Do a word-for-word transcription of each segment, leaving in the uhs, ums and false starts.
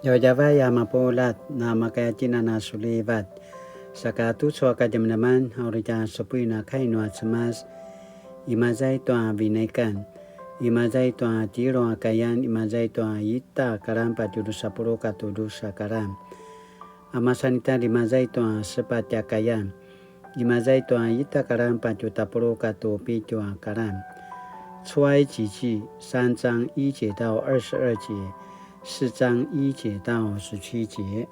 Djavadjavay a mapuljat, na makaya tjinana sulivat. Saka tucu a kadjamadjaman, a uri tja supuin a kai nua Cemas, imaza i tua Vinaikan, imaza i tua tjelu a kayan, imaza i tua ita karan patje drusa puluq katua drusa karan. A masan ita imaza i tua sepatj a kayan, imaza i tua ita karan patje tapuluq katua pitju a karan. 出埃及記三章一節到二十二節，四章一節到十七節。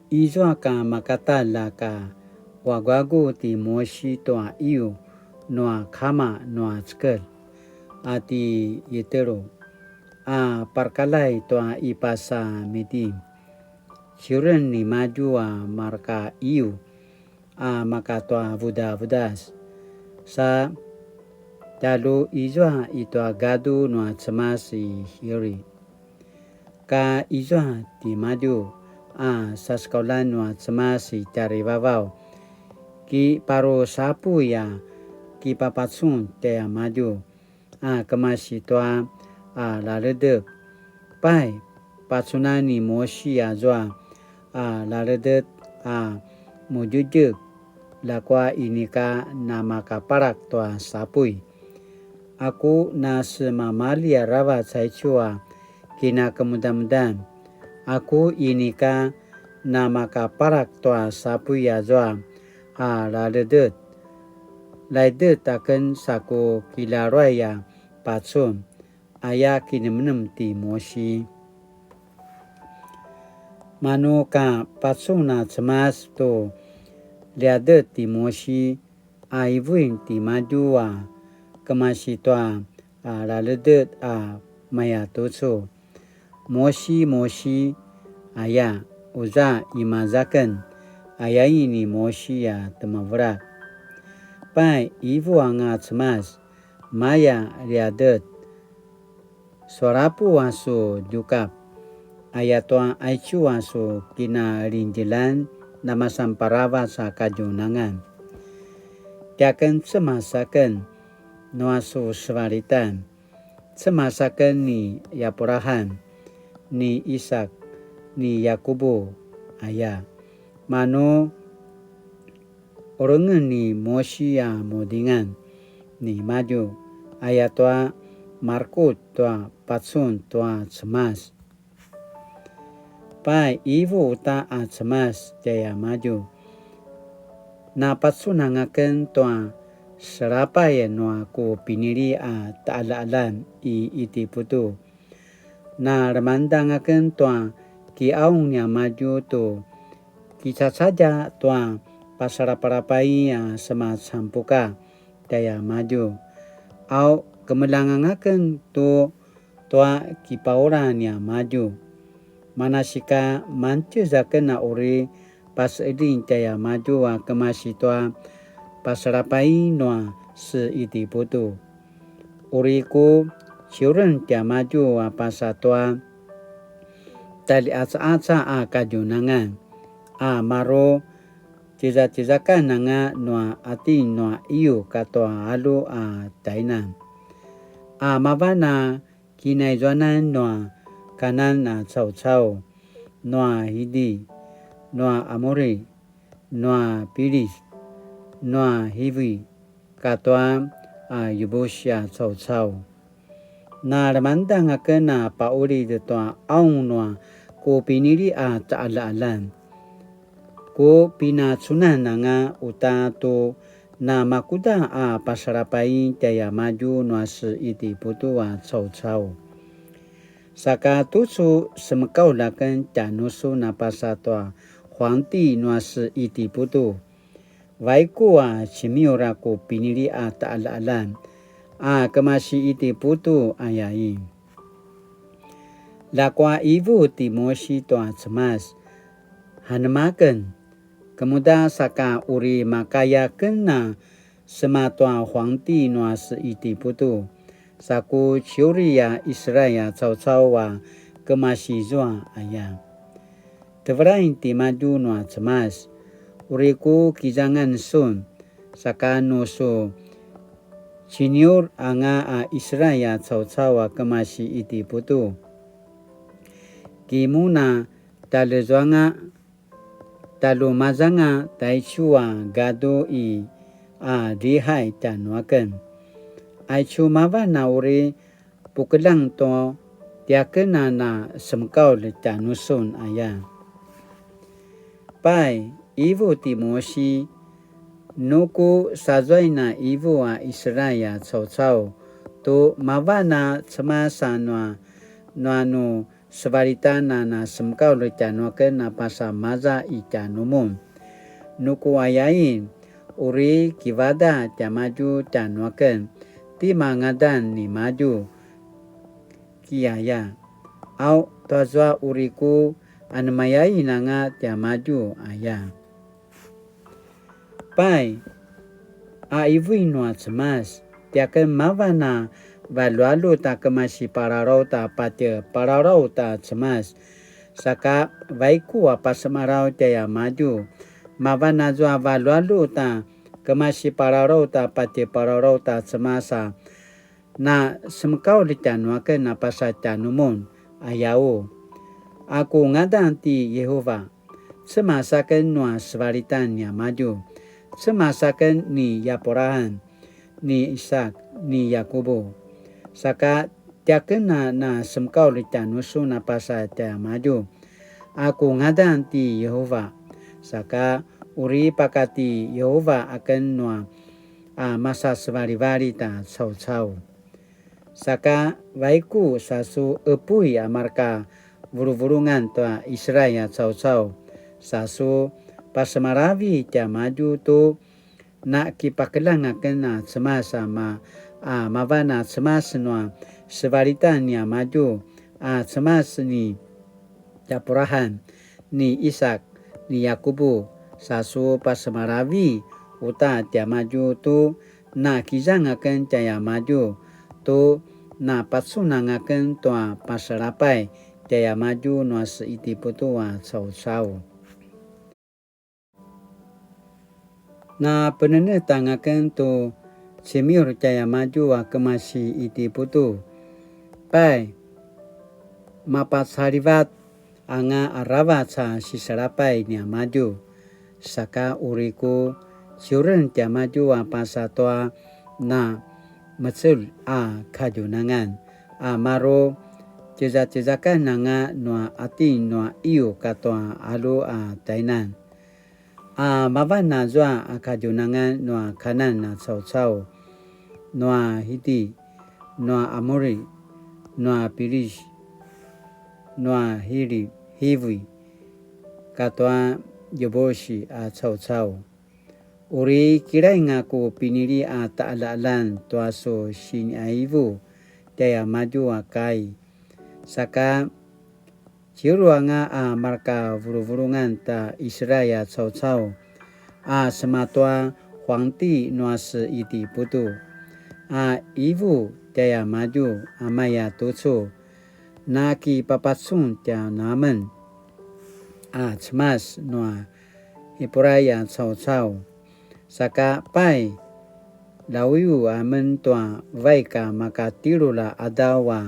Izua ka makatalj a ka waguagu ti Mosi tua iyu nua kama nua cekelj, a ti Yitru, a parkalay tua i pasa Midim. Ciuren nimadju a marka iyu a maka tua vudavudas. Sa tjalju izua i tua gadu nua Cemas i Hiri. Ka izua timadju a sasekaulan nua Cemas i tjarivavaw, kiparusapuy a kipapacun tjaimadju a kemasi tua a laledep. Pai, pacunan ni Mosi azua a laledep a mudjudjek, ljakua inika namakapalak tua sapuy. Aku nasemamali aravac aicu a kinakemudamudan. Aku inika namakapalak tua sapuy azua a laledep. Laidet aken sa ku kilaruay a pacun, aya kinemnem ti Mosi. Manu ka pacun a Cemas tu liadet ti Mosi, a ivuin timadju a kemasi tua a laledet a mayatucu, Mosi, Mosi, aya, uza imazaken, ayain ni Mosi a temavelak. Pai, ivu anga Cemas, maya liadet, sualapu a su djukap, ayatua aicu a su kinalindilan namasan paravac a kadjunangan. Tiaken Cemas aken nua su sevalitan, Cemas aken ni Abraham, ni Isak, ni Yakubu, aya. Manu urengen ni Mosi a mudingan nimadju, ayatua marekutj tua pacun tua Cemas. Pai, ivu uta a Cemas tjaimadju. Napacunangaken tua selapay nua ku pinili a taqaljaqaljan i Itiputu. Na lemangeda aken tua kiqaung niamadju tu kicacadja tua pasalapalapay a semacampuka tjaimadju. Au kemeljang anga aken tu tua kipaula niamadju. Manasika mangtjez aken a uri paseqeljing tjaimadju a kemasi tua pasalapay nua se Itiputu. Uri ku ciuren tiamadju a pasa tua tjaljaqacaqaca a kadjunangan, a maru cizacizakan anga nua atin nua iyu katua alju a tjainan. A mavan a kinaizuanan nua Kanan a caucau, nua Hiti, nua Amuri, nua Pilis, nua Hivi, katua a Yubusi a caucau. Na lemangeda aken a paqulid tua qaung nua ku pinili a taqaljaqaljan. Ku pinacunan anga uta tu namakuda a pasalapay tjaimadju nua se Itiputu a caucau. Saka tucu semekaulj aken tjanusun a pasa tua huangti nua se Itiputu. Vaiku a cemiur a ku pinili a taqaljaqaljan a kemasi Itiputu, ayain. Ljakua ivu ti Mosi tua Cemas, Hanemaken, kemuda saka uri makaya aken a sema tua huangti nua se Itiputu, sa ku ciuri a Israil a caucau a kemasi zua, aya. Tevelain timadju nua Cemas, uri ku kizangan sun, saka nu su ciniur anga a Israil a caucau a kemasi Itiputu. Ki mun a taljezuanga, taljumazanga taicu a gadu i a lihai tjanuaken. Aicu mavan a uri pukeljang tu tiaken a na semekaulj tjanusun aya. Pai, ivu ti Musi, nu ku sazuain a ivu a Israil a caucau, tu mavan a Cemas a nua, nua nu sevalitan a na semekaulj tjanuaken a pasa maza i tjanumun. Nu ku ayain, uri kivadaq tiamadju tjanuaken, tima ngadan nimadju? Kiaya, au tuazua uri ku anemayain anga tiamadju aya. Pai, a ivuin nua Cemas, tiaken mavan a valjualjut a kemasi palalaut a patje palalaut a Cemas, saka vaiku a pasemalaw tjaiamadju, mavan azua valjualjut a kemasi palalaut a patje palalaut a Cemas a na semekaulj tjanuaken a pasa tjanumun, ayau. A ku ngadan ti Yehova, Cemas aken nua sevalitan niamadju, Cemas aken ni Yapurahan, ni Isak, ni Yakubu. Saka tiaken a na semekaulj tjanusun a pasa tjaiamadju. A ku ngadan ti Yehova, saka uri paka ti Yehova aken nua a masasevalivalit a caucau. Saka vaiku sa su qepui a marka vuluvulungan tua Israil a caucau, sa su pasemalavi tiamadju tu na kipakeljang aken a Cemas a ma-, a mavan a Cemas nua sevalitan niamadju, a Cemas ni Yapurahan, ni Isak, ni Yakubu, sa su pasemalavi uta tiamadju tu na kizang aken tjaiamadju, tu na pacunang aken tua paselapay tjaiamadju nua se Itiputu a caucau. Na penenetang aken tu cemiur tjaiamadju a kemasi Itiputu. Pai, mapacalivat anga aravac a siselapay niamadju. Saka uri ku ciuren tiamadju a pasa tua na mecel a kadjunangan, a maru tjezatezakan anga nua atin nua iu katua alu a tainan. A mavan azua a kadjunangan nua Kanan a caucau, nua Hiti, nua Amuri, nua Piris, nua Hiri, Hivi, katua Yebusi a caucau. Uri kilainga ku pinili a taqaljaqaljan tua su siniqaivu tjaiamadju a kai. Saka ciuruanga a marka vuluvulungan ta Israil a caucau, a sema tua huangti nua se Itiputu, a ivu tjaiamadju a maya tucu, na kipapacun tjanuamen a Cemas nua Hipurai a caucau. Saka pai, lauyu amen tua vaik a maka tjelulj a qadaw a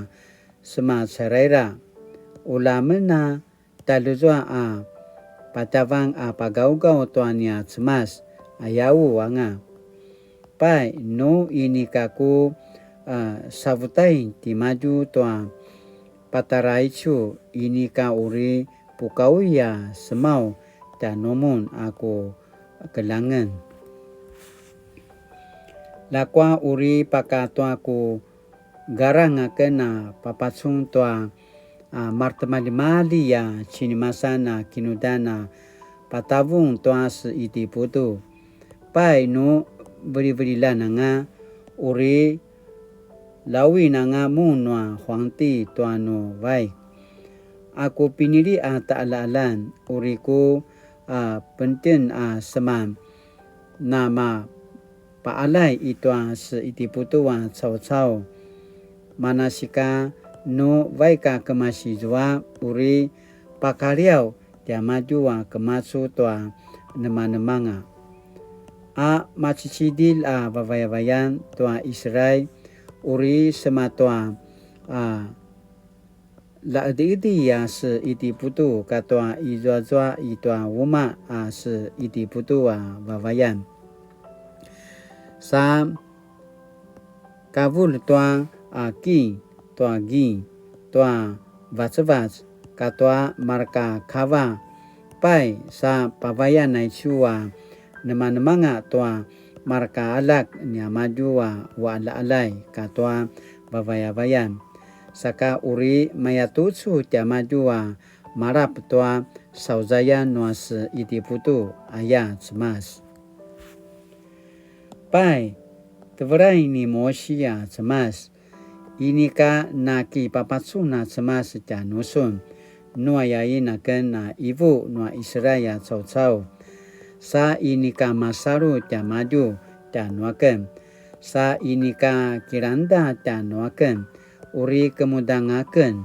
semacaraira. Ula men a taljuzua a patavang a pagaugaw tua nia Cemas, ayau anga. Pai, nu inika ku, a, savutain timadju tua patara icu, inika uri pukaui a semaw tjanumun a ku keljangen. Ljakua uri paka tua ku garang aken a papacun tua, a, maretimaljimalji a cinimasan a kinudan a patavung tua se Itiputu. Pai nu vilivililjan anga, uri lauin anga mun nua huangti tua nu vaik. A ku pinili a taqaljaqaljan, uri ku, a, pentjen a seman namapaqaljay i tua se Itiputu a caucau. Manasika nu vaik a kemasi zua, uri pakaliaw tiamadju a kemacu tua nemanemanga. A macicidilj a vavayavayan tua Israil, uri sema tua, a, laqediqedi a se Itiputu katua izuazua i tua umaq a se Itiputu a vavayan. Sa kavulj tua a king, tua ging, tua vacevac, katua marka kava. Pai, sa pavayan aicu a nemanemanga tua marka aljak niamadju a uqaljaqaljay katua vavayavayan. Saka uri mayatucu tiamadju a malap tua sauzayan nua se Itiputu, aya Cemas. Pai, tevelay ni Mosi a Cemas, inika nakipapacun a Cemas tjanusun, nu ayain aken a ivu nua Israil a caucau, sa inika masalu tiamadju tjanuaken, sa inika kilangda tjanuaken, uri kemudangaken.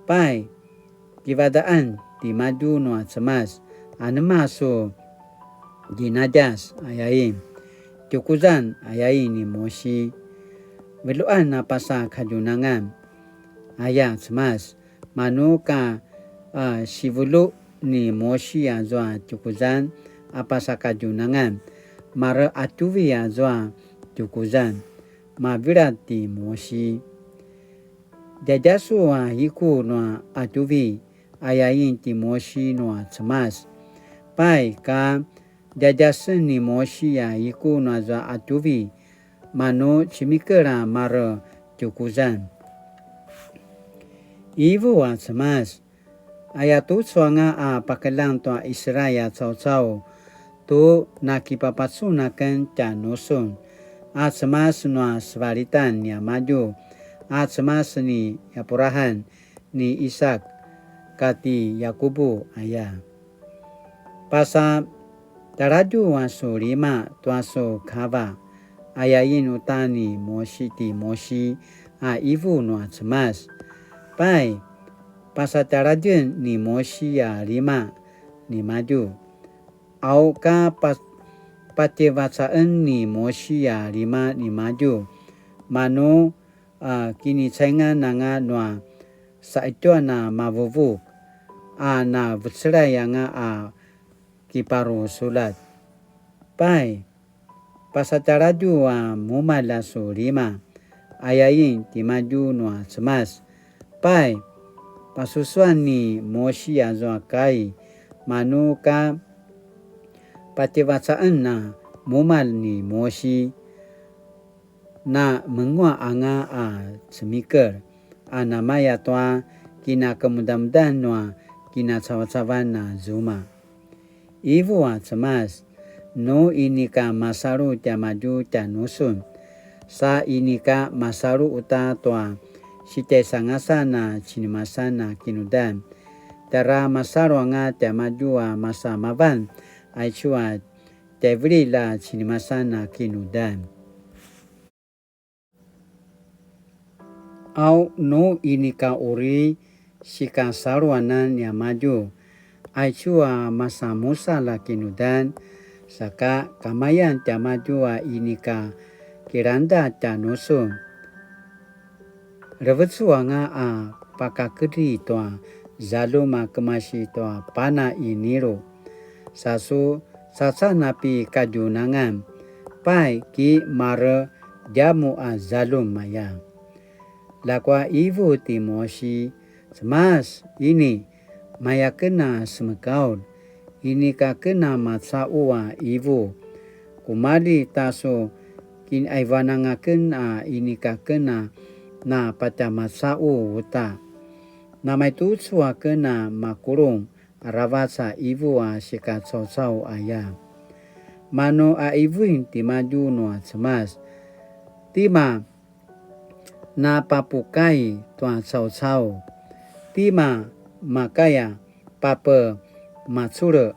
Pai, kivadaqan timadju nua Cemas, anema su djinadjas ayain, tjukuzan ayain ni Mosi. Veljuan a pasa kadjunangan, aya Cemas, manu ka, a, sivelu ni Mosi azua tjukuzan a pasa kadjunangan, mare qatjuvi azua tjukuzan, mavilad ti Mosi. Djadjasu a iku nua qatjuvi, ayain ti Mosi nua Cemas. Pai ka djadjasen ni Mosi a iku nua zua qatjuvi, manu cemikel a mare tjukuzan. Ivu a Cemas, aya tucu anga a pakeljang tua Israil a caucau, tu nakipapacun aken tjanusun, a Cemas nua sevalitan niamadju, a Cemas ni Apurahan, ni Isak, kati Yakubu, aya. Pasa taladju a su lima tua su kava, ayain uta ni Mosi ti Mosi a ivu nua Cemas. Pai, pasataladjen ni Mosi a lima nimadju. Au ka pa-, patjevacaen ni Mosi a lima nimadju, manu, a, kinicaingan anga nua saqetjuan a mavuvuk, a na vecelay anga a kiparusulat. Pai, pasataladju a mumalj a su lima, ayain timadju nua Cemas. Pai, pasusuan ni Mosi azua kai, manu ka patjevacaen a mumalj ni Mosi, na menguaq anga a cemikel, a namaya tua kinakemudamudan nua kinacavacavan a zuma. Ivu a Cemas, nu inika masalu tiamadju tjanusun, sa inika masalu uta tua sitjaisangasan a cinimasan a kinudan, tjara masalu anga tiamadju a masa mavan, aicu a tjaivililj a cinimasan a kinudan. Au nu inika uri sikasaluanan niamadju, aicu a masanmusalj a kinudan, saka kamayan tiamadju a inika kilangda tjanusun. Revecu anga a pakakedri tua zaljum a kemasi tua pana i Nilu. Sa su cacan a pikadjunangan, pai ki mare djamuq a zaljum aya. Ljakua ivu ti Mosi, Cemas, ini, mayaken a semekaulj, inika ken a macaqu a ivu. Kumalji ta su kinaivananga ken a inika ken a na patjamacaqu uta. Namaitucu aken a makulung aravac a ivu a sikacaucau aya. Manu a ivuin timadju nua Cemas. Tima napapukai tua caucau? Tima makaya papemaculje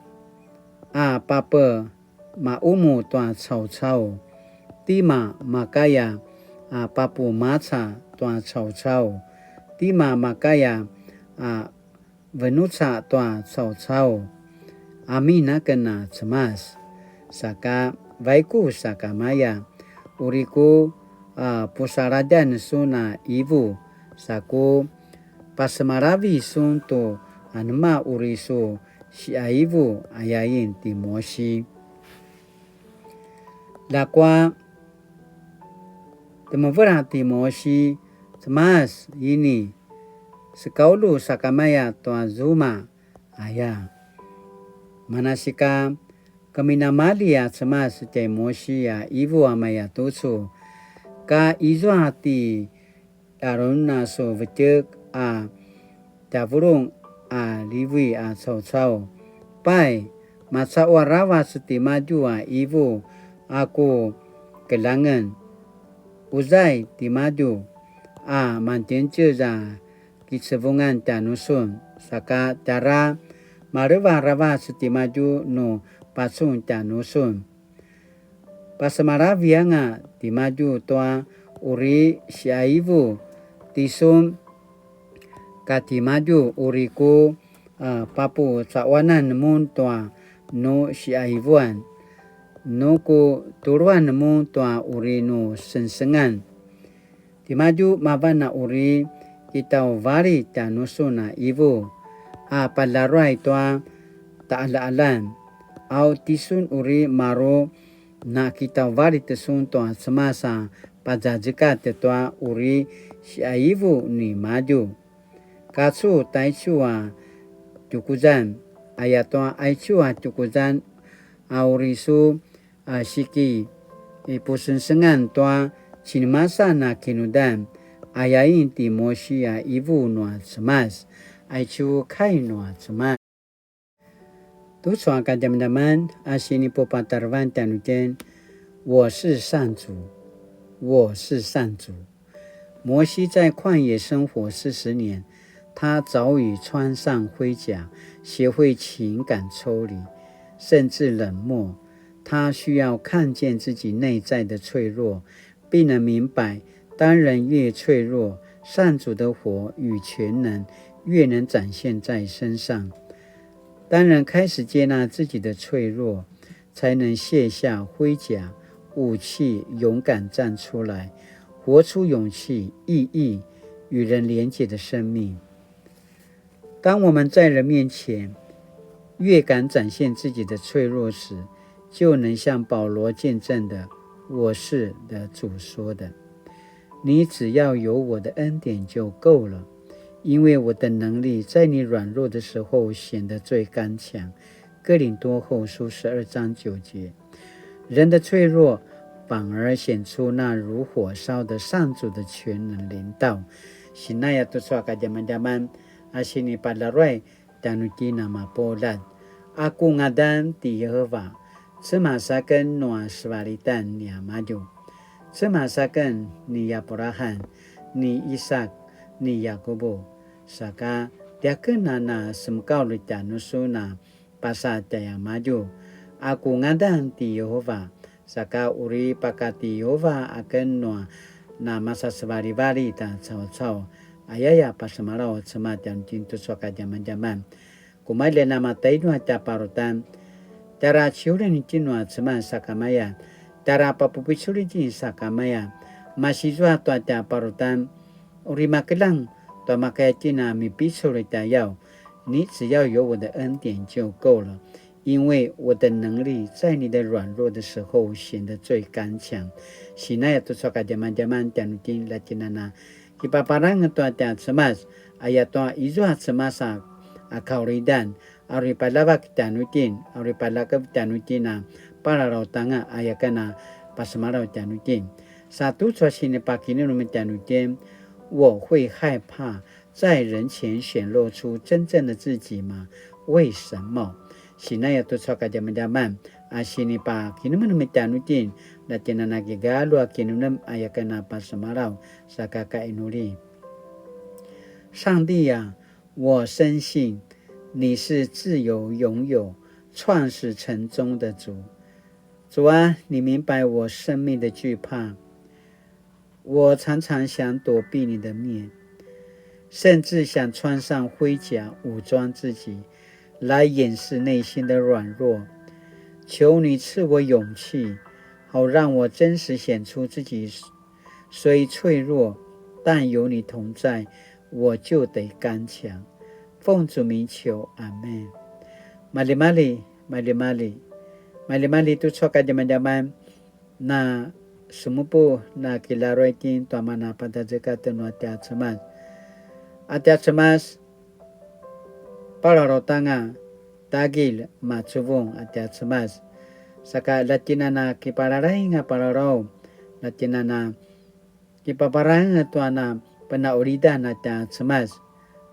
a papemaumu tua caucau? Tima makaya a papumaca tua caucau? Tima makaya a venuca tua caucau? Amin aken a Cemas. Saka vaiku sakamaya, uri ku, a, pusaladjan sun a ivu, sa ku pasemalavi sun tu anema uri su siaivu, ayain ti Mosi. Ljakua temevela ti Mosi, Cemas, ini, sekaulu sakamaya tua zuma, aya. Manasika keminamali a Cemas tjai Mosi a ivu a maya tucu, ka izua ti Arun a su vetjek a tjavulung a Livi a caucau. Pai, macaqu aravac timadju a ivu a ku keljangen. Uzai timadju a mantjentjez a kicevungan tjanusun, saka tjara maleva aravac timadju nu pacun tjanusun. Pasemalavi anga timadju tua uri siaivu tisun, ka timadju uri ku, a, papucaquanan mun tua nu siaivuan, nu ku tuluan mun tua uri nu sengsengan. Timadju mavan a uri kitauvalit tjanusun a ivu, a palaruay tua taqaljaqaljan, au tisun uri maru na kitauvalit sun tua Cemas a pazazekat tua uri siaivu nimadju. Kacu taicu a tjukuzan, ayatua aicu a tjukuzan a uri su a siki ipusengsengan tua cinemasan a kinudan, ayain ti Mosi a ivu nua Cemas, aicu kai nua Cemas. Tucu a kadjamadjaman a sinipupatarevan tjanuitjen, 我是上主，我是上主。摩西在旷野生活四十年，他早已穿上盔甲，学会情感抽离，甚至冷漠。他需要看见自己内在的脆弱，并能明白，当人越脆弱，上主的火与全能越能展现在身上。当人开始接纳自己的脆弱，才能卸下盔甲、武器，勇敢站出来，活出勇气、意义与人连结的生命。当我们在人面前越敢展现自己的脆弱时，就能像保罗见证的“我是”的主说的：“你只要有我的恩典就够了，因为我的能力在你软弱的时候显得最刚强。”哥林多后书十二章九节。人的脆弱反而显出那如火烧的上主的全能临到。Sinaya tucu a kadjamadjaman a sinipalaruay tjanuitjen a mapuljat. A ku ngadan ti Yehova, Cemas aken nua sevalitan niamadju. Cemas aken ni Abraham, ni Isak, ni Yakubu. Saka tiaken a na semekaulj tjanusun a pasa tjaiamadju. A ku ngadan ti Yehova, saka uri paka ti Yehova aken nua na masasevalivali ta caucau, ayaya pasemalaw Cemas tjanuitjen tucu a kadjamadjaman. Kumalji a na matainu a tja parutan, tjara ciuren itjen nua Cemas sakamaya, tjara papupicul itjen sakamaya, masizua tua tja parutan, uri makeljang tua makaya itjen a mipicul i tjayaw, 你只要有我的恩典就够了，因为我的能力在你的软弱的时候显得最刚强。Sinaya tucu a kadjamadjaman tjanuitjen, la tjinana kipaparangez tua tja Cemas, ayatua izua Cemas a, a kauridan, a uri paljavak tjanuitjen, a uri paljakev tjanuitjen a palalautanga, ayaken a pasemalaw tjanuitjen. Sa tucu a sinipakinemnem tjanuitjen, 我会害怕在人前显露出真正的自己吗？为什么？Sinaya tucu a kadjamadjaman a sinipakinemnem tjanuitjen, la tjinana kigalju a kinemnem, ayaken a pasemalaw, saka kainuli. 上帝啊，我深信你是自有永有、创始成终的主。主啊，你明白我生命的惧怕，我常常想躲避你的面，甚至想穿上盔甲武装自己，来掩饰内心的软弱。求你赐我勇气，好让我真实显出自己虽脆弱，但有你同在，我就得剛強。奉主名求，阿们。Malimali, malimali, malimali tucu a kadjamadjaman, na semupu na kilaruay itjen tua mana pazazekatj nua tja Cemas. A tja Cemas, palalautanga, tagilj macuvung a tja Cemas. Saka latjinana kipalalainga palalau, latjinana kipaparang tua na penaulidan a tja Cemas.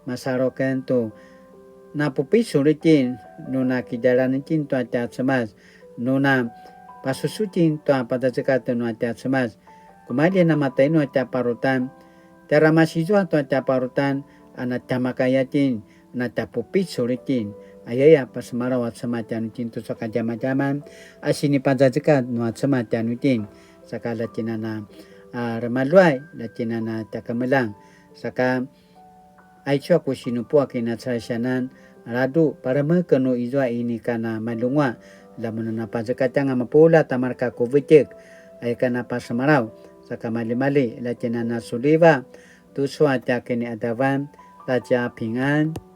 Masalu aken tu na pupicul itjen, nu na kidjalan itjen tua tja Cemas, nu na pasusu itjen tua pazazekatj nua tja Cemas. Kumalji na matainu a tja parutan, tjara masizua tua tja parutan, a na tja makaya itjen, na tja pupicul itjen. Ayaya pasemalaw a Cemas tjanuitjen tucu a kadjamadjaman, a sinipazazekatj nua Cemas tjanuitjen. Saka latjinana, a, remaluay, latjinana tja kemeljang. Saka aicu a ku sinupu a kinacalisianan, ladu, paremek nu izua inika na malunguaq, lamun na pazekatjanga mapuljat a mareka ku vetjek, aya ka na pasemalaw, saka malimali, latjinana suliva, tucu a tja kiniqadavan, ta tja pingan.